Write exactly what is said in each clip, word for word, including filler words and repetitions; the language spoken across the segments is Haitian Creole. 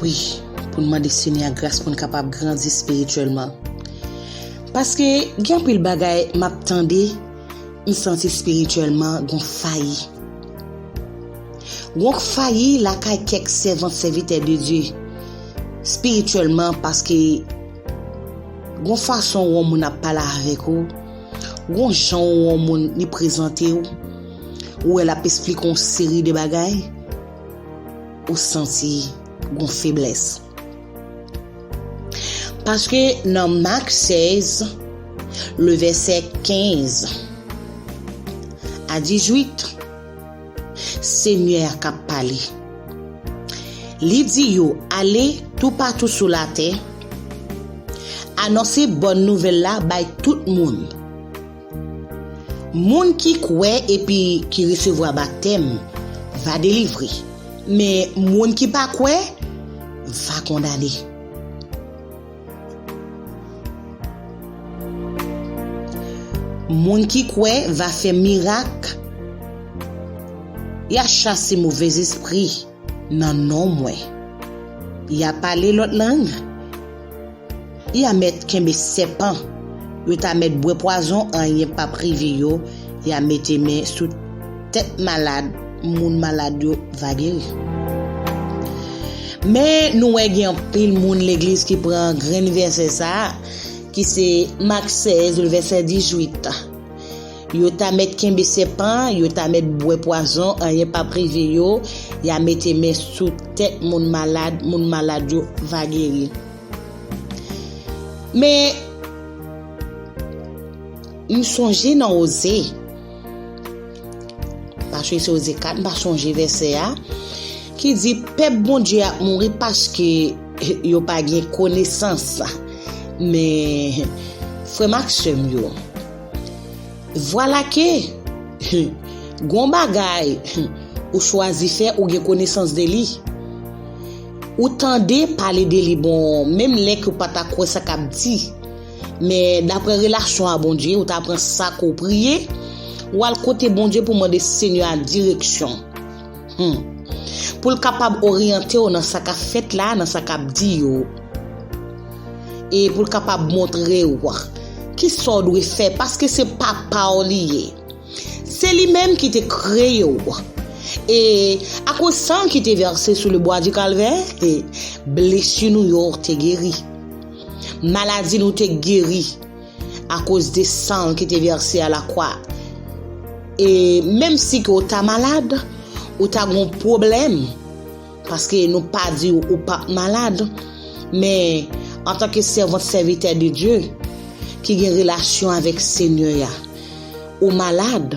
Wi, pou n mande Senyè a gras pou n kapab grandi espirityèlman. Paske gen anpil bagay m ap tande, m santi espirityèlman gon fayi. Gon fayi lakay kèk sèvant, sèvitè de Dye, espirityèlman, paske gon fason ou wè yon moun ap pale avèk ou, gon jan ou wè yon moun li prezante w, ou wè l ap esplike yon seri de bagay, ou santi gon feblès. Paske nan Mak sèz, le vèsè kenz a dizuit, Senyè a k ap pale. Li di yo, "Ale toupatou sou latè, anonse bòn nouvèl la bay tout moun. Moun ki kwè epi ki resevwa batèm va delivre, men moun ki pa kwè va kondane." Moun ki kwè va fè mirak. Y a chase movèzespri nan non mwen. Y a pale lòt lang. Y a mèt kenbe sèpan. Yo ta mèt bwè pwazon, anyen p ap rive yo. Y a mete men sou tèt malad, moun malad yo va geri. Men nou wè gen anpil moun legliz ki pran grenn vèsè sa a, ki se Mak sèz, vèsè dizuit. Yo ta mèt kenbe sèpan, yo ta mèt bwè pwazon, anyen p ap rive yo, y a mete men sou tèt moun malad, moun malad yo va geri. Men, m sonje nan Oze, paske se Oze kat, m pa sonje vèsè a, ki di, "Pèp Bondye ap mouri paske yo pa gen konesans." Men, frè m ak sè m yo, vwala ke, gon bagay ou chwazi fè, ou gen konesans de li. Ou tande pale de li, bon, menm lè ke w pa ta kwè sa k ap di. Men daprè relasyon a Bondye, ou ta pran sa ke w priye, w al kote Bondye pou mande Senyè a direksyon. Hmm. Pou l kapab oryante w nan sa k ap fèt la, nan sa k ap di yo. E pou l kapab montre w ki sa w dwe fè, paske se papa w li ye. Se li menm ki te kreye w. E akoz san ki te vèse sou le bwa di Kalvè, e blesi nou yo te geri. Maladi nou te geri akoz de san ki te vèse a lakwa. E menm si ke w ta malad, ou ta gon pwoblèm, paske nou pa di w ou p ap malad, men antanke sèvant, sèvitè de Dye ki gen relasyon avèk Senyè a, ou malad,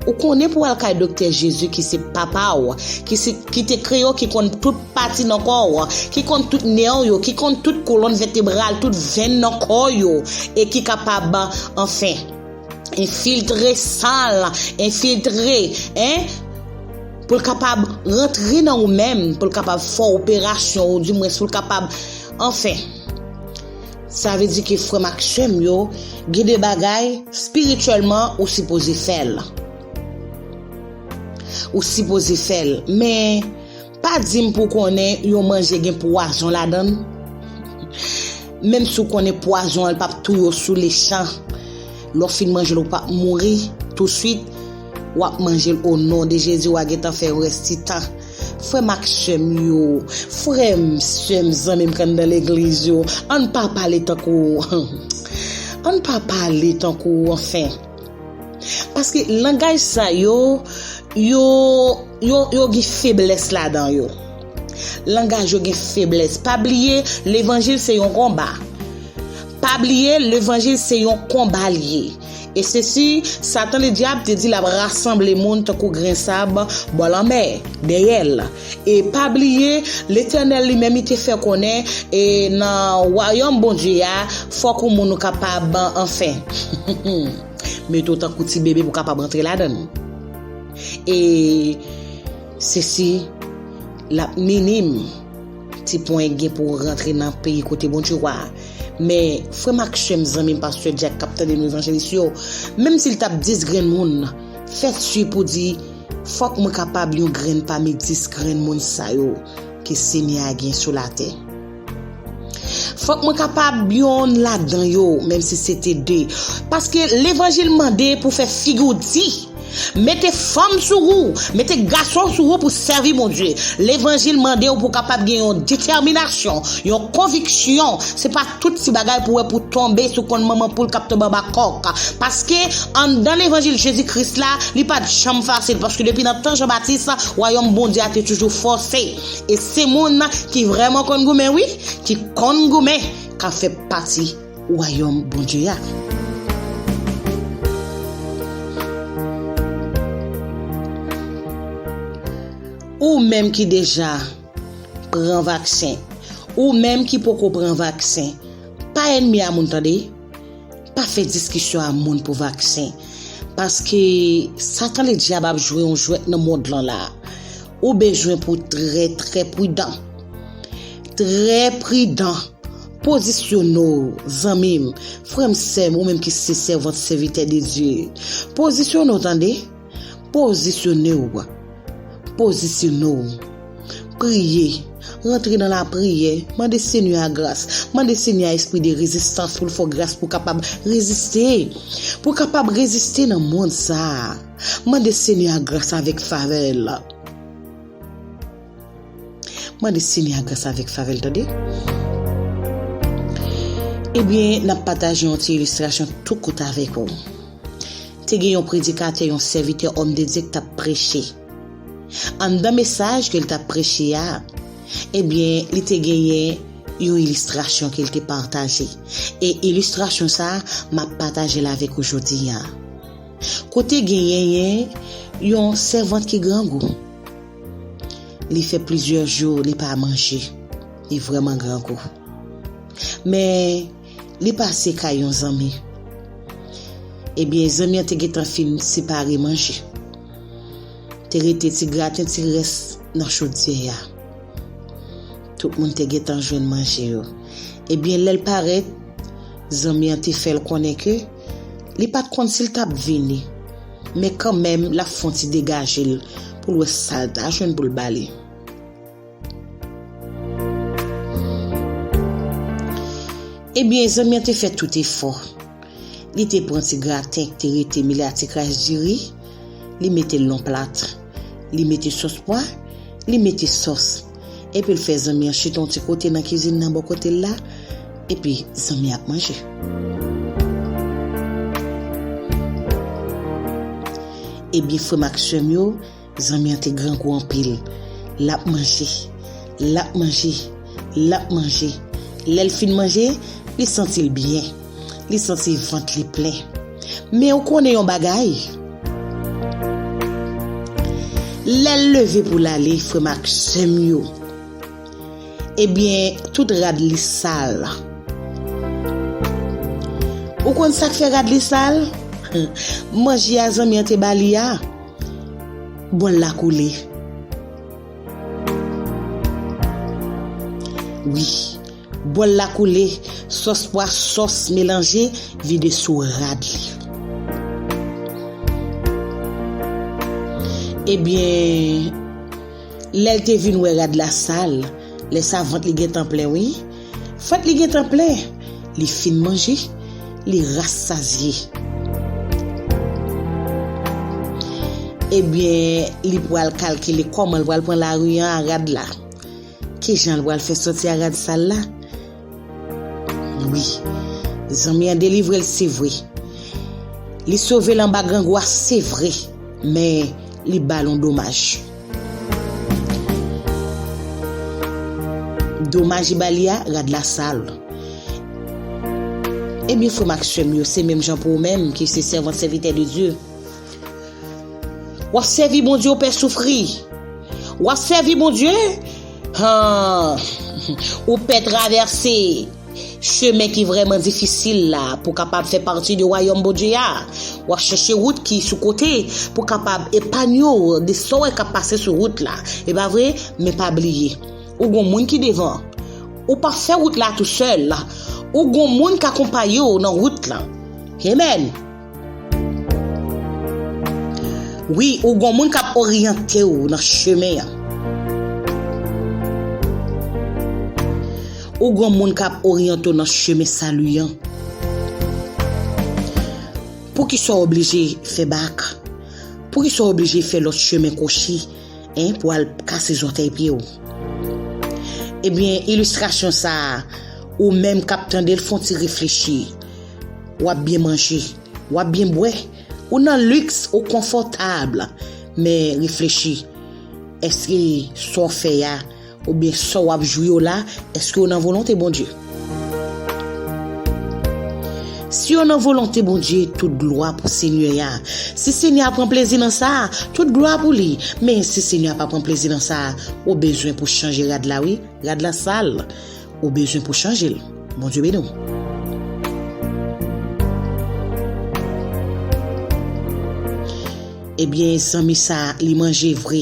ou konnen pou w al kay Doktè Jezi ki se papa w, ki se, ki te kreye w, ki konn tout pati nan kò w, ki konn tout nè w yo, ki konn tout kolòn vètebral, tout venn nan kò yo, e ki kapab, anfen, enfiltre san l, enfiltre, en, pou l kapab rantre nan ou menm, pou l kapab fè operasyon ou, dimwens pou l kapab, anfen. Sa vle di ke frè m ak sè m yo, gen de bagay, espirityèlman, ou sipoze fè l. Ou sipoze fè l. Men, pa di m pou konnen yon manje gen pwazon ladan l. Menm si w konnen pwazon an, li p ap touye w sou lechan. Lè w fin manje l, ou p ap mouri touswit. W ap manje l o non de Jezi, w a gentan fè yon rès ti tan. Frè m ak sè m yo, frè m, sè m, zanmi m k anndan legliz yo, ann pa pale tankou, ann pa pale tankou, anfen. Paske langaj sa yo, yo, yo, yo gen feblès ladan yo. Langaj yo gen feblès. Pa bliye, levanjil se yon konba. Pa bliye, levanjil se yon konba l ye. E se si Satan Ledyab te di l ap rasanble moun tankou grenn sab bò lanmè, dèyè l. E pa bliye, Letènèl li menm, li te fè konnen, e nan wayòm Bondye a, fòk yon moun ou kapab, anfen, mete w tankou ti bebe pou w kapab antre ladan l. E se si l ap minim ti pwen gen pou w rantre nan peyi kote Bondye wa a. Men, frè m ak sè m, zanmi m, pastè Dyak k ap tande nou, evanjelis yo, menm si l t ap dis grenn moun, fè si pou di, fòk mwen kapab yon grenn pami dis grenn moun sa yo. ke Senyè a gen sou latè. Fòk mwen kapab yonn ladan yo, menm si se te de. Paske levanjil mande pou fè figi w di. Mete fanm sou ou, mete gason sou ou pou sèvi Bondye. Levanjil mande w pou kapab gen yon detèminasyon, yon konviksyon. Se pa tout ti bagay pou wè pou tonbe sou konn manman poul k ap tonbe anba kòk. Paske anndan levanjil Jezi Kris la, li pa t janm fasil. Paske depi nan tan Jan Batis, wayòm Bondye a te toujou fòse. E se moun ki vrèman konn goumen, wi, ki konn goumen, k ap fè pati wayòm Bondye a. Ou menm ki deja pran vaksen, ou menm ki poko pran vaksen, pa ènmi a moun, tande. Pa fè diskisyon a moun pou vaksen. Paske Satan Ledyab ap jwe yon jwèt nan mond lan la. Ou bezwen pou trè, trè pridan. Trè pridan. Pozisyone w, zanmi m, frè m, sè m, ou menm ki se sèvant, sèvitè de Dye. Pozisyone w, tande. Pozisyone w. Pozisyone w. Priye. Rantre nan lapriyè. Mande Senyè a gras. Mande Senyè a espri de rezistans pou l fè w gras pou w kapab reziste. Pou w kapab reziste nan mond sa a. Mande Senyè a gras avèk favè l. Mande Senyè a gras avèk favè l, tande. Ebyen, n ap pataje yon ti ilistrasyon tou kout avèk ou. Te gen yon predikatè, yon sèvitè òm de Dye k t ap preche. Anndan mesaj ke l t ap preche a, ebyen, li te genyen yon ilistrasyon ke l te pataje. E ilistrasyon sa a, m ap pataje l avèk ou jodi a. Kote genyen yon sèvant ki grangou. Li fè plizyè jou li pa manje. Li vrèman grangou. Men, li pase kay yon zanmi. Ebyen, zanmi an te gentan fin separe manje. Te rete ti graten, ti rès nan chodyè a. Tout moun te gentan jwenn manje yo. Ebyen, lè l parèt, zanmi an te fè l konnen ke li pa t konn si l t ap vini. Men kanmenm, l ap fè yon ti degaje l pou l wè sa l ta jwenn pou l ba li. Ebyen, zanmi an te fè tout efò. Li te pran ti graten ki te rete, men li a ti kras diri, li mete l nan plat. Li mete sòs pwa, li mete sòs. Epi l fè zanmi an chita yon ti kote nan kizin nan bò kote l la, epi zanmi an ap manje. Ebyen, frè m ak sè m yo, zanmi an te grangou anpil. L ap manje, l ap manje, l ap manje. Lè l fin manje, li santi l byen. Li santi vant li plen. Men ou konnen yon bagay? Lè l leve pou l ale, frè m ak sè m yo, ebyen, tout rad li sal. Ou konn sa k fè rad li sal? Manje a zanmi an te ba li a, bòl la koule. Wi, bòl la koule, sòs pwa, sòs melanje, vide sou rad li. Ebyen, lè l te vin wè rad la sal, lè sa vant li gentan plen, wi. Vant li gentan plen. Li fin manje, li rasazye. Ebyen, li pral kalkile kòman l pral pran lari an a rad la. Kijan l pral fè sòti a rad sal la? Wi, zanmi an delivre l, se vre. Li sove l anba grangou a, se vre. Men, li ba l yon domaj. Domaj li ba li a, rad la sal. Ebyen, frè m ak sè m yo, se menm jan pou ou menm ki se sèvant, sèvitè de Dye. W ap sèvi Bondye, ou pè soufri. W ap sèvi Bondye, han, ou pè travèse chemen ki vrèman difisil la pou kapab fè pati de wayòm Bondye a. W ap chèche wout ki sou kote pou kapab epanye w de sa w wè k ap pase sou wout la. E pa vre? Men pa bliye, ou gon moun ki devan. Ou p ap fè wout la tousèl. Ou gon moun k akonpaye w nan wout lan. Amen. Wi, ou gon moun k ap oryante w nan chemen an. Ou gon moun k ap oryante w nan chemen sali an. Poukisa w oblije fè bak? Poukisa w oblije fè lòt chemen kwochi, en, pou al kase zòtèy pye w? Ebyen, ilistrasyon sa a, ou menm k ap tande l, fè yon ti reflechi. W ap byen manje, w ap byen bwè, ou nan liks, ou konfòtab. Men reflechi, èske sa w fè a, oubyen sa w ap jwi yo la, èske yo nan volonte Bondye? Si yo nan volonte Bondye, tout glwa pou Senyè a. Si Senyè a pran plezi nan sa, tout glwa pou li. Men si Senyè a pa pran plezi nan sa, ou bezwen pou chanje rad la, wi. Rad la sal. Ou bezwen pou chanje l. Bondye beni w. Ebyen, zanmi sa, li manje vre,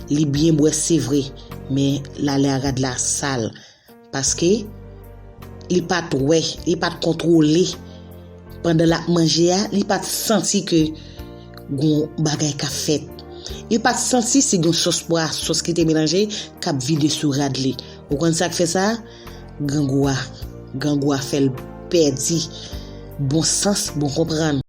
li byen bwè, se vre, men l ale a rad la sal. Paske li pa t wè, li pa t kontwole. Pandan l ap manje a, li pa t santi ke gon bagay k ap fèt. Li pa t santi si gon sòs pwa, sòs ki te melanje, k ap vide sou rad li. Ou konn sa k fè sa? Grangou a. Grangou a fè l pèdi bon sans, bon konprann.